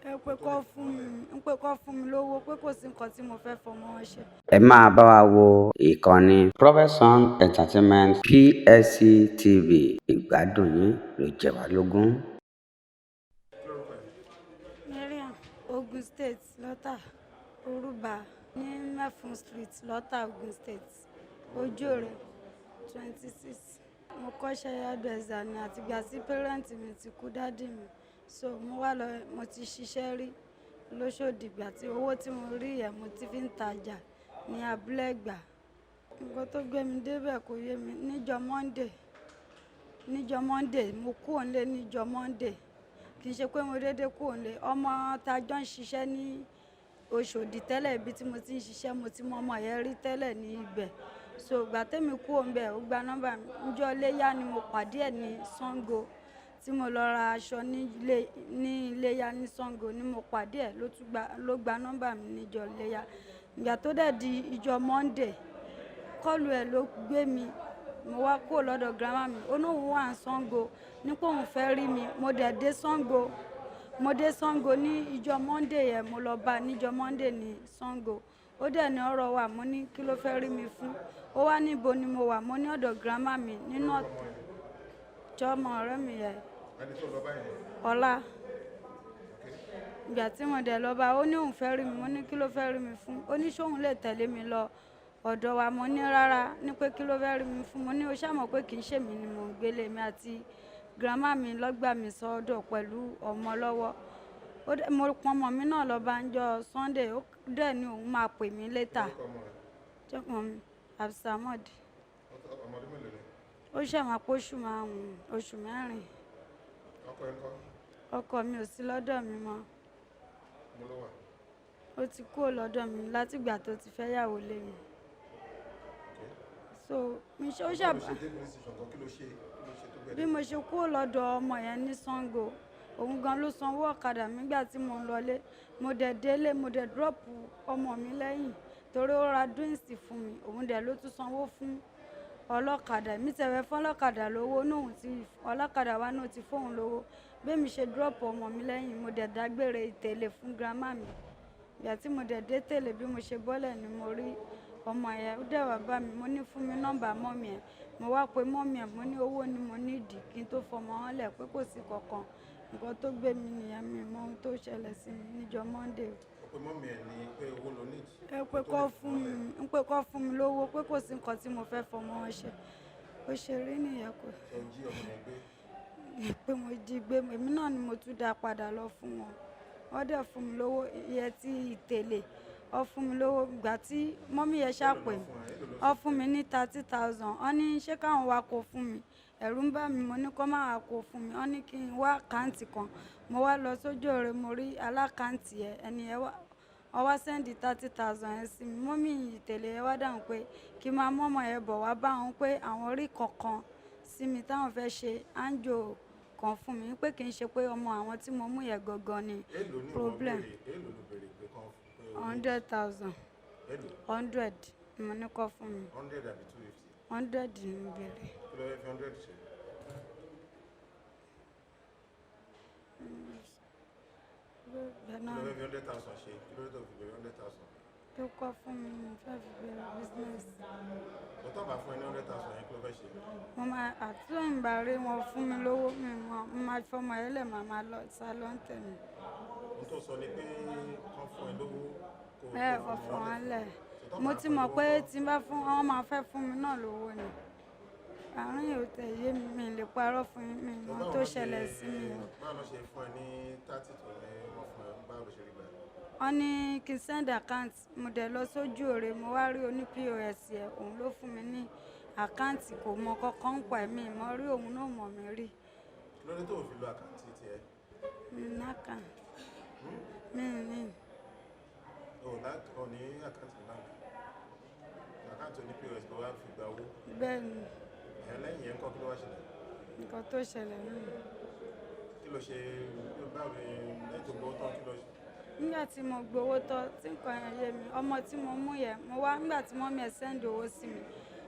Ẹ pé kó fún mi, ń pé kó fún mi lówó, pé kò sí nǹkan tí mo fẹ́ fọmọ wọn ṣe. Ẹ máa bá wa wo ìkànnì Profession Entertainment PSC TV. Ìgbádùn yín ló jẹ wá lógún. Mariam, Ogun State, Lọ́tà, Orúba ní Mẹ́fun Street, Lọ́tà, Ogun State, Ojúòrè 26. Mo kọ́ṣẹ́ hairdresser ni àtìgbà tí parent mi ti kú, daddy mi. So mo wá lọ, mo ti ṣiṣẹ́ rí lóṣòdì. Ìgbà tí owó tí mo rí yẹn, mo ti fi ń tajà ní abúlé Ẹ̀gbá. Nǹkan tó gbé mi débẹ̀ kò yé mi. Níjọ́ Monday, níjọ́ Monday, mo kúrò nílé níjọ́ Monday. Kì í ṣe pé mo dédé kúrò nílé. Ọmọ tá jọ ń ṣiṣẹ́ ní Òṣòdì tẹ́lẹ̀, ibi tí mo ti ń ṣiṣẹ́, mo ti mọ ọmọ yẹn rí tẹ́lẹ̀ ní ibẹ̀. So ìgbà tẹ́mi kúrò ńbẹ̀, ó gba nọ́mbà mi. Níjọ́ iléyá ni mo pàdé ẹ̀ ní Sango, tí mo lọ ra aṣọ ní iléyá ní Sango ni mo pàdé ẹ̀, ló tún gba, ló gba nọ́mbà mi níjọ́ iléyá. Ìgbà tó dẹ̀ di ìjọ́ Monday, call ẹ̀ ló gbé mi. Mo wá kúrò lọ́dọ̀ grandma mi. Ó ní òun wà ní Sango, ní pé òun fẹ́ rí mi. Mo dẹ̀ dé Sango. Mo dé Sango ní ìjọ́ Monday yẹn, mo lọ bá níjọ́ Monday ní Sango. Ó dẹ̀ ní ọ̀rọ̀ wà. Mo ní kí ló fẹ́ rí mi fún. Ó wá níbo ni mo wà. Mo ní ọ̀dọ̀ grandma mi nínú ọ̀tọ̀ ọmọ ọ̀rẹ́ mi yẹn. Ẹni tó lọ báyìí? Ọlá. Ìgbà tí mo dẹ̀ lọ bá, ó ní òun fẹ́ rí mi. Mo ní kí ló fẹ́ rí mi fún. Ó ní ṣóun lè tẹ̀lé mi lọ ọ̀dọ̀ wa. Mo ní rárá, ní pé kí ló fẹ́ rí mi fún. Mo ní ó ṣàmọ̀ pé kì í ṣèmi ni mò ń gbélé mi, àti grandma mi lọ́gbà mi sọ́dọ̀ pẹ̀lú ọmọ lọ́wọ́. Ó dẹ̀, mo pọn ọmọ mi náà lọ bá ń jọ Sunday. Ó dẹ̀ ní òun máa pè mí later. Orúkọ ọmọ rẹ̀? Jọ́pọ̀ mi, Abdulsamad. Ọmọ ọdún mélòó ni? Ó ṣẹ̀ máa pé oṣù 5, oṣù 4. Ọkọ ẹ̀ ńkọ́? Ọkọ mi ò sí lọ́dọ̀ mi mọ́. Mo ló wà? Ó ti kúrò lọ́dọ̀ mi látìgbà tó ti fẹ́ yàwó lé mi. So mi ṣe ó Báwo ṣàbà. ló ṣe dé police station kan? Kí ló ṣe, kí ló ṣe tó gbẹ? Bí mo ṣe kúrò lọ́dọ̀ ọmọ yẹn ní Sango, òun gan ló sanwó ọ̀kadà mi nígbà tí mo ń lọlé. Mo dẹ̀ délé, mo dẹ̀ drop ọmọ mi lẹ́yìn torí ó ra drinks fún mi. Òun dẹ̀ ló tún sanwó fún ọlọ́kadà mi. Tẹ̀wẹ́ fún ọlọ́kadà lówó náà, tí ọlọ́kadà wa náà ti fóun lówó. Bẹ́ẹ̀ mi ṣe drop ọmọ mi lẹ́yìn, mo dẹ̀ dágbére ìtẹ̀lé fún grandma mi. Ìgbà tí mo dẹ̀ dé tẹ̀lé, bí mo ṣe bọ́lẹ̀ ni mo rí ọmọ yẹn. Ó dẹ̀ wá bá mi. Mo ní fún mi nọ́mbà mummy ẹ̀. Mo wá pe mummy ẹ̀. Mo ní owó ni mo nídìí kí n tó fọmọ wọn lẹ̀, pé kò sí kankan. Nǹkan tó gbé mi nìyẹn. Mi mọ ohun tó ṣẹlẹ̀ sí mi níjọ́ Monday. Ó pe mummy ẹ̀ ní pé owó ló ní? Ẹ pé kó fún mi, ń pé kó fún mi lówó, pé kò sí nǹkan tí mo fẹ́ fọmọ wọn ṣe. Ó ṣe rí nìyẹn, kò Ṣe o jí ọmọ yẹn gbé? Pé mo jí gbé, èmi náà ni mo tún dá padà lọ fún wọn. Wọ́n dẹ̀ fún mi lówó iye tí ìtẹ̀lé. Wọ́n fún mi lówó. Ìgbà tí mummy yẹn ṣàpè mí, wọ́n fún mi ní 30,000. Wọ́n ní ṣé káwọn wá kó fún mi. Ẹ̀rù ń bà mí. Mo ní kó má wá kó fún mi. Wọ́n ní kí n wá account kan. Mo wá lọ sójú ọ̀rẹ́, mo rí alákàntì ẹ̀. Ẹni yẹn wá, wọ́n wá send 30,000 yẹn sí mi. Mummy ìtẹ̀lé yẹn wá dáhùn pé kí n máa mọ́mọ́ yẹn bọ̀ wá bá wọn, pé àwọn rí kankan sí mi táwọn fẹ́ ṣe áńjò kan fún mi, pé kì í ṣe pé ọmọ àwọn tí mo mú yẹn gangan ni Èló ni ìwọ problem. béèrè? Èló ló béèrè pé kán pé o ní? 100,000. Èló? 100 ni mo ní kó fún mi. 100 àbí 250? 100 ni mo béèrè. Kí ló fẹ́ fi 100 ṣe? Bẹ́ẹ̀ Kí náà ló fẹ́ fi 100,000 ṣe? Kí ló dé tó fi béèrè 100,000? Tó kọ́ fún mi, mo fẹ́ fi bẹ̀rẹ̀ business. Tó tọ́ bá fún ẹ ní 100,000 yẹn, kí ló fẹ́ ṣe? Mo máa àtúnyìnbá rí wọn fún mi lówó, mi mọ, mo máa fọmọ yẹn lẹ̀, máa máa lọ sá lọ ń tẹ̀mí. Ohun tó sọ ni pé kán fún ẹ lówó kó o Ẹ tó kọ fọmọ fún wọn wọn lẹ̀. lẹ̀. Tó tọ́ Mo bá ti fún ẹ mọ̀ lówó pé ńkọ́? tí n bá fún wọn, máa fẹ́ fún mi náà lówó ni. Àárín yìí ò tẹ̀ yé mi, mi lè parọ́ fún yín, mi Tó mọ báwo tó ló ṣe ṣẹlẹ̀ sí mi o. Báwo ló ṣe fún ẹ ní 30 tó ní wọ́n fún ẹ? Báwo ló ṣe rí gbà? Wọ́n ní kí n send account. Mo dẹ̀ lọ sójú òre, mo wá rí oní POS yẹn, òun ló fún mi ní account. Kò mọ kankan ń pa ẹ̀mí mọ́ rí, òun náà mọ̀ mí rí. Kí ló dé tó fi lo account tiẹ̀? Mi ní account. Mi ní. O ò ní account ní báńkì? Account oní POS ló wá fi gba owó? Bẹ́ẹ̀ ni. Ẹ̀ lẹ́yìn yẹn ńkọ́, kí ló wá ṣẹlẹ̀? Nǹkan tó ṣẹlẹ̀ nù. Kí ló ṣe? Báwo ni lẹ́yìn tó gbowó tán, kí ló ṣe? Nígbà tí mo gbowó tán, tí nǹkan yẹn yé mi, ọmọ tí mo mú yẹn, mo wá, nígbà tí mummy ẹ̀ send owó sí mi,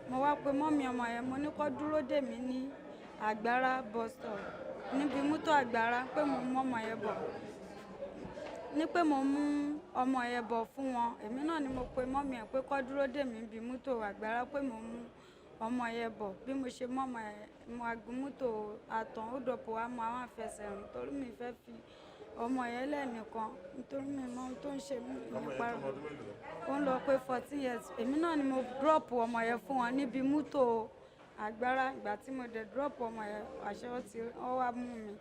mo wá pe mummy ọmọ yẹn. Mo ní kó dúró dè mí ní Àgbárá bus stop, níbi mọ́tò Àgbárá, pé mo mú ọmọ yẹn bọ̀. Ní pé mo mú ọmọ yẹn bọ̀ fún wọn, èmi náà ni mo pe mọ́mì ẹ̀ pé kó dúró dè mí bí mọ́tò àgbàrá pé mo mú ọmọ yẹn bọ̀. Bí mo ṣe mọ́ ọmọ yẹn, mo gun mọ́tò àtàn ó dọ̀pọ̀ wá mọ́ àwọn àfẹsẹ̀ rìn torí mi fẹ́ fi ọmọ yẹn lẹ́nìkan nítorí mi mọ ohun tó ń ṣe mí Ọmọ nípa yẹn tó ọmọ ọdún mélòó? Ó ń lọ pé 14 years. Èmi náà ni mo drop ọmọ yẹn fún wọn níbi mọ́tò àgbàrá. Ìgbà tí mo dẹ̀ drop ọmọ yẹn, àṣẹ ó ti ó wá mú mi.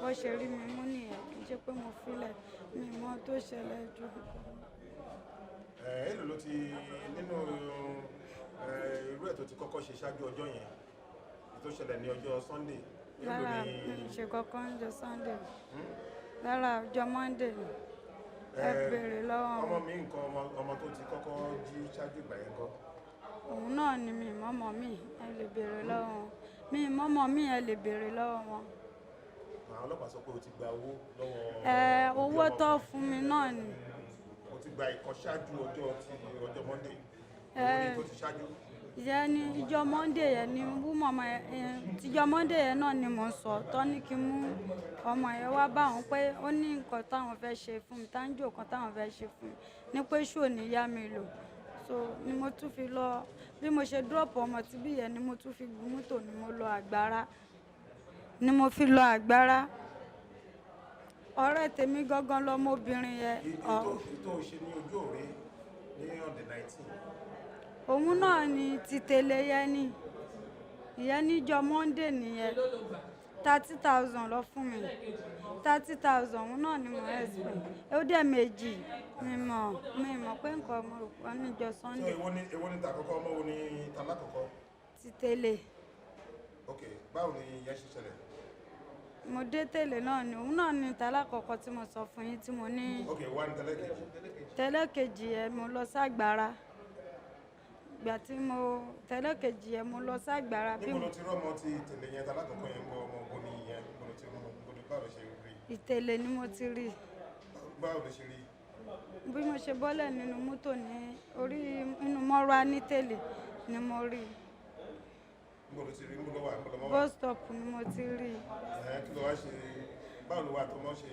Bó ṣe rí mi mú nìyẹn, kì í ṣe pé mo filẹ̀, mi mọ ohun tó ṣẹlẹ̀ jù. Èlò ló ti nínú irú ẹ̀ tó ti kọ́kọ́ ṣe ṣáájú ọjọ́ yẹn tó ṣẹlẹ̀ ní ọjọ́ Sunday? Èlò Rárá, ni? Mi ò ṣe kankan ọjọ́ Sunday. Rárá, ọjọ́ Monday ni. Ẹ béèrè lọ́wọ́ Ọmọ wọn. mi nǹkan, ọmọ tó ti kọ́kọ́ jí ṣáájú ìgbà yẹn kọ́? Òun náà ni mi mọ́mọ́ mi, ẹ lè béèrè lọ́wọ́ wọn. Mi mọ́mọ́ mi, ẹ lè béèrè lọ́wọ́ wọn. Àwọn ọlọ́pàá sọ pé o ti gba owó lọ́wọ́ Ẹ òbí owó ọmọ tó kan. fún mi náà ni. O ti gba ìkan ṣáájú ọjọ́ ti ọjọ́ Monday. Owó ni tó ti ṣáájú. Ìyẹn ni ìjọ Monday yẹn ni wúmọ̀ ọmọ yẹn, tíjọ Monday yẹn náà ni mò ń sọ tó ní kí n mú ọmọ yẹn wá bá òun pé ó ní nǹkan táwọn fẹ́ ṣe fún mi, táńjò kan táwọn fẹ́ ṣe fún mi ní pé ṣò ní yá mi lò. So ni mo tún fi lọ, bí mo ṣe drop ọmọ tí bí yẹn ni mo tún fi gun mọ́tò ni mo lọ àgbára, ni mo fi lọ àgbára. Ọ̀rẹ́ tèmi gangan lọmọbìnrin yẹn. Ètò ṣe ní ojú òre ní on the 19. Òun náà ni tìtẹ̀lé yẹn ni ìyẹn níjọ́ Monday nìyẹn, 30,000 lọ fún mi, 30,000. Òun náà ni mo explain, ó dẹ̀ méjì. Mi mọ̀ pé nǹkan mo rò pé níjọ́ So Sunday. Èwo ni tàkọ́kọ́? Ọmọ wo ni tàlákọ́kọ́? Tìtẹ̀lé. Ok, báwo ni ìyẹn ṣe ṣẹlẹ̀? Mo dé tẹ̀lé náà ni, òun náà ni tàlákọ́kọ́ tí mo sọ fún yín tí mo ní. Ok, wá ní tẹ́lẹ̀kejì. Tẹ́lẹ̀kejì yẹn, mo lọ ságbára. Ìgbà tí mo tẹ́lẹ̀kejì yẹn, mo lọ ságbára bí Níbo ló ti rọ́mọ ti tẹ̀lé yẹn? Tàlákọ́kọ́ yẹn ń bọ ọmọ bo ni ìyẹn? Níbo ló ti rọ́mọ? Níbo ni, báwo ló ṣe rí? Ìtẹ̀lé ni mo ti rí. Báwo ló ṣe rí? Bí mo ṣe bọ́lẹ̀ nínú mọ́tò ní orí inú mọ́rá ní tẹ̀lé ni mo rí. Níbo ló ti rí? Níbo ló wà? Níbo ló mọ́ wà? Bus stop ni mo ti rí. Ẹ̀ kí ló wá ṣe? Báwo ló wà tó mọ́ ṣe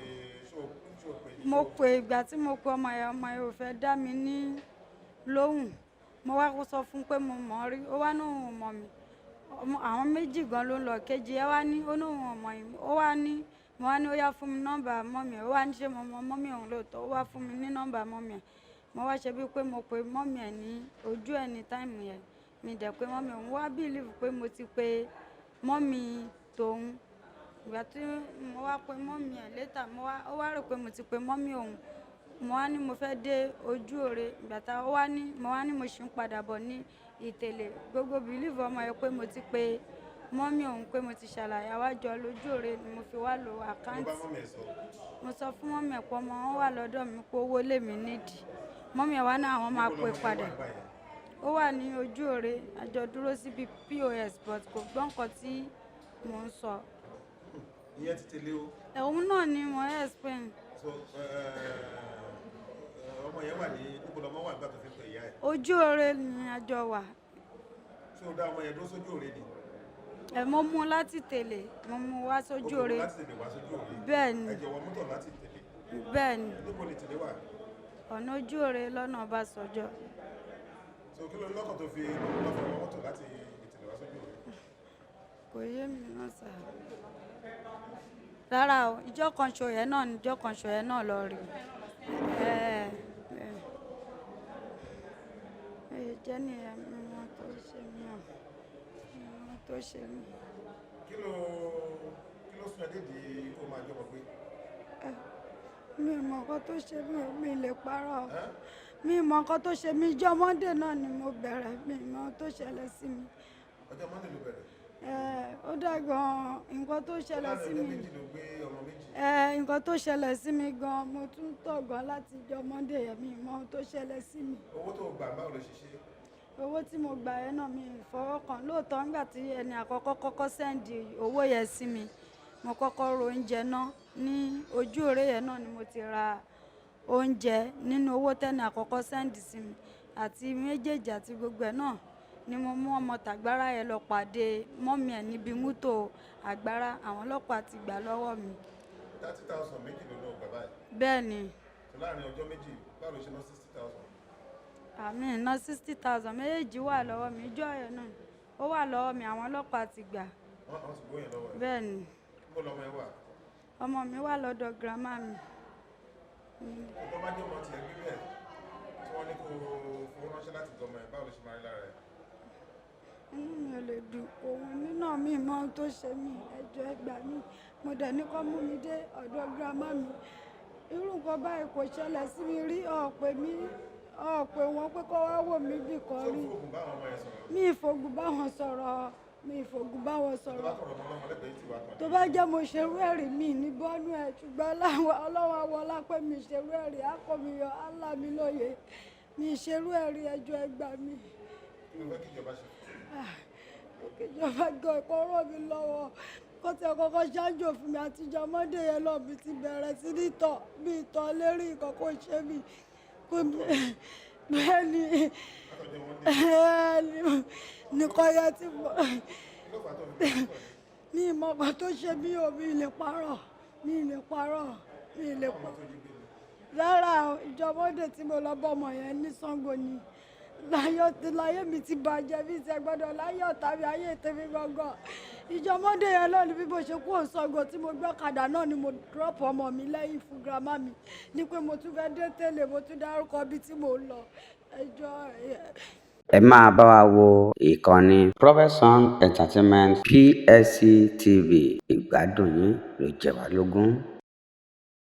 ṣó ṣó pé? Mo pè, ìgbà tí mo pe ọmọ yẹn, ọmọ yẹn ò fẹ́ dá mi ní lóhùn. Mo wá sọ fún pé mo mọ̀ ọ́ rí, ó wá ní òun ò mọ̀ mí. Àwọn méjì gan ló ń lọ, kejì ẹ wá ní ó ní òun ò mọ̀ yín. Ó wá ní, mo wá ní ó yá, fún mi nọ́mbà mọ́mì ẹ̀. Ó wá ní ṣé mo mọ mọ́mì òun lóòótọ́. Ó wá fún mi ní nọ́mbà mọ́mì ẹ̀. Mo wá ṣe bíi pé mo pe mọ́mì ẹ̀ ní ojú ẹ̀ ní time yẹn, mi dẹ̀ pé mọ́mì òun, wá believe pé mo ti pe mọ́mì tòun. Ìgbà tí mo wá pe mọ́mì ẹ̀ later, mo wá, ó wá rò pé mo ti pe mọ́mì òun. Mo wá ní mo fẹ́ dé ojú òre. Ìgbà tá ó wá ní, mo wá ní mo ṣì ń padà bọ̀ ní ìtẹ̀lé. Gbogbo believe ọmọ yẹn pé mo ti pe mọ́mì òun, pé mo ti ṣàlàyé àwájọ lójú òre ni mo fi wá lo Ló bá account. Mọ́mì ẹ̀ sọ. Mo sọ fún mọ́mì ẹ̀ pé ọmọ wọn wà lọ́dọ̀ mi, pé owó lè mí nídìí. Mọ́mì ẹ̀ wá ní àwọn máa Níbo pe lọmọ yẹn padà. wà nígbà yẹn? Ó wà ní ojú òre, àjọ dúró síbi POS, but kò gbọ́ nǹkan tí mò ń sọ. Ìyẹn ti tẹ̀lé o. Òun náà ni mo explain. So ọmọ yẹn wà ní, níbo lọmọ wà nígbà tó fi pè ìyá ẹ̀? Ojú òre ni àjọ wà. Ṣé o dá ọmọ yẹn dúró sójú òre ni? Ẹ mo mú láti tẹ̀lé, mo mú wá sójú Ok, òre. láti tẹ̀lé wá sójú òre. Bẹ́ẹ̀ ni. Ẹ jọ wọ mọ́tò láti tẹ̀lé? Bẹ́ẹ̀ ni. Níbo ni tẹ̀lé wà? Ọ̀nà ojú òre lọ́nà Ọbásanjọ́. So kí ló lọ́kàn tó fi lọ́ fi wọ mọ́tò láti ìtẹ̀lé wá sójú òre? Kò yé mi náà sà. Rárá o, ìjọ kan ṣo yẹn náà ni, ìjọ kan ṣo yẹn náà lọ rí ẹ ẹ ẹ jẹ́ nìyẹn. Mi mọ tó ṣe mí o, mi mọ tó ṣe mí. Kí ló sún ẹ dédìí kó máa jọmọ gbé? Mi ò mọ nǹkan tó ṣe mí o, mi lè parọ́ o. Mi ò mọ nǹkan tó ṣe mí. Ìjọ Monday náà ni mo bẹ̀rẹ̀, mi ò mọ ohun tó ṣẹlẹ̀ sí mi. Ọjọ́ Monday ló bẹ̀rẹ̀? Ẹ ó dà gan-an, nǹkan tó ṣẹlẹ̀ sí Láàrin ọjọ́ mi. 2 ló gbé ọmọ 2. Ẹ nǹkan tó ṣẹlẹ̀ sí mi gan, mo tún tọ̀ gan láti ìjọ Monday yẹn, mi ò mọ ohun tó ṣẹlẹ̀ sí mi. Owó tó gbà, báwo ló ṣe ṣe? Owó tí mo gbà yẹn náà, mi ì fọwọ́ kàn lóòótọ́. Nígbà tí ẹni àkọ́kọ́ kọ́kọ́ send owó yẹn sí mi, mo kọ́kọ́ ro oúnjẹ náà ní ojú òré yẹn náà ni mo ti ra oúnjẹ nínú owó tẹ́ni àkọ́kọ́ send sí mi. Àti méjèèjì àti gbogbo ẹ̀ náà ni mo mú ọmọ tàgbára yẹn lọ pàdé mọ́mì ẹ̀ níbi mọ́tò àgbára. Àwọn ọlọ́pàá ti gbà lọ́wọ́ mi. 30,000 méjì ló lọ gbà báyìí? Bẹ́ẹ̀ ni. Láàrin ọjọ́ 2, báwo ló ṣe ná 60,000? Àmì ìná 60,000 méjèèjì wà lọ́wọ́ mi. Ìjọ yẹn náà ó wà lọ́wọ́ mi, àwọn ọlọ́pàá ti gbà. Wọ́n ti gbóyè lọ́wọ́ ẹ̀? Bẹ́ẹ̀ ni. Níbo lọmọ ẹ wà? Ọmọ mi wà lọ́dọ̀ girama mi. Tó bá jẹ́ ọmọ tiẹ̀ gbé bẹ́ẹ̀, tí wọ́n ní kó fowó ránṣẹ́ láti gbọmọ ẹ̀, báwo ló ṣe máa rí lára ẹ̀? Inú mi ò lè dùn, òun mi náà mi mọ ohun tó ṣe mí. Ẹjọ́, ẹ gbà mí. Mo dẹ̀ ní kó mú mi dé ọ̀dọ̀ girama mi. Irú nǹkan báyìí kò ṣẹlẹ̀ sí mi rí. Ọ̀pẹ mi, ọ̀pẹ wọn pé kó wá wò mí bì kan Ṣé o rí. fògùn bá àwọn ọmọ ẹ sọ̀rọ̀? Mi ìfògùn bá wọn sọ̀rọ̀, mi ìfògùn bá wọn Tó bá sọ̀rọ̀. kọ̀rọ̀ ọmọ ọlọ́mọ lẹ́gbẹ̀ẹ́ tí wàá kàn Tó bá jẹ́ mo ṣerú ẹ̀rí mi ní bọ́nú ẹ̀, ṣùgbọ́n láwọn ọlọ́wọ́ àwọn ọlápẹ́ mi ṣerú ẹ̀rí á kọ́ mi yọ, á là mí lóye. Mi ṣerú ẹ̀rí, ẹjọ́, ẹ gbà mí. Kí ló fẹ́ kí ìjọba ṣe? Ìjọba gan ẹ̀kọ́ ràn mí lọ́wọ́, kó tẹ kọ́kọ́ ṣáájú fún mi. Àtijọ́ mọ́dé yẹn lọ mi ti bẹ̀rẹ̀ sí ní tọ̀ bí ìtọ̀ lérí nǹkan kó ṣe mí kó bẹ́ẹ̀ ni. Látọjọ́ Monday? Nìkan yẹn ti mọ̀. Kí ló fà á tó fi bẹ̀rẹ̀ sọ̀rọ̀? Mi ìmọ̀ kan tó ṣe mí o. Mi lè parọ́, mi lè parọ́, mi lè Ọmọ parọ́. tó jí gbé ni? Rárá o. Ìjọ Monday tí mo lọ bọ́mọ yẹn ní Ṣàngó ni láyọ̀ tí láyé mi ti bàjẹ́ bí ti gbọ́dọ̀ láyọ̀ tàbí ayé tèmi gangan. Ìjọ Monday yẹn náà ni bí mo ṣe kúrò Ṣàngó tí mo gbé ọ̀kadà náà ni mo drop ọmọ mi lẹ́yìn fún grandma mi ní pé mo tún fẹ́ dé tẹ́lẹ̀, mo tún dárúkọ bí tí mo ń lọ. Ẹjọ́ ẹ. Ẹ máa bá wa wo ìkànnì Prophet Entertainment PSC TV. Ìgbádùn yín ló jẹ wá lógún.